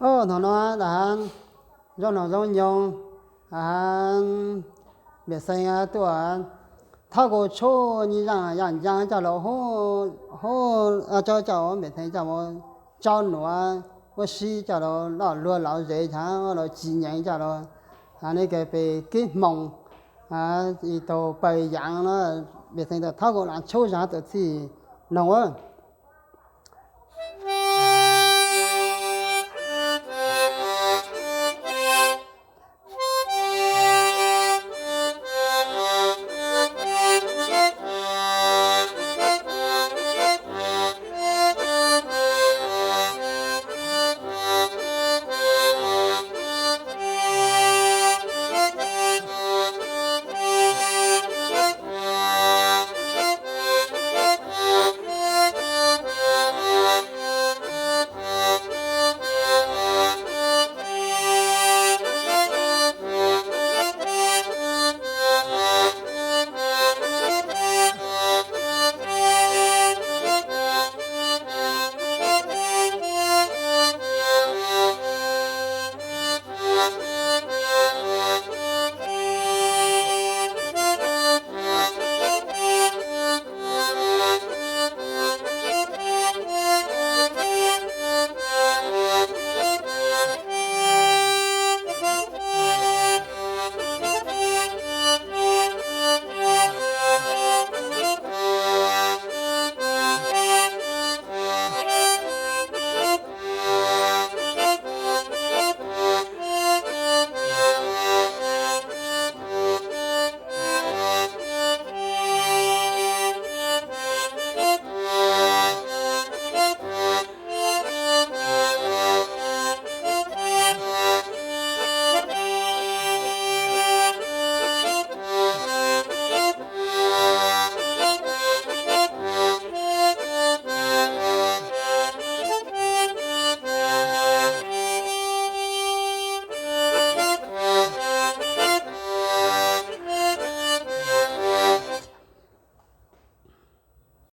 Hnub no a, zoo no zoo nyoog, a, Npem Xeeb tuaj thauj kuv tshub nyi zaaj yaj ncaag coj lug hub, hub, coj, coj Npem Xeeb coj mus tso nuav, ua si coj lug loj luag lov zes, coj lug ci nyees coj lug, a, ne ke pes kib hmoov, a, ib tug pawg yaav no, Npem Xeeb tuaj thauj kuv lub tshub zaaj tuaj txhij noog a.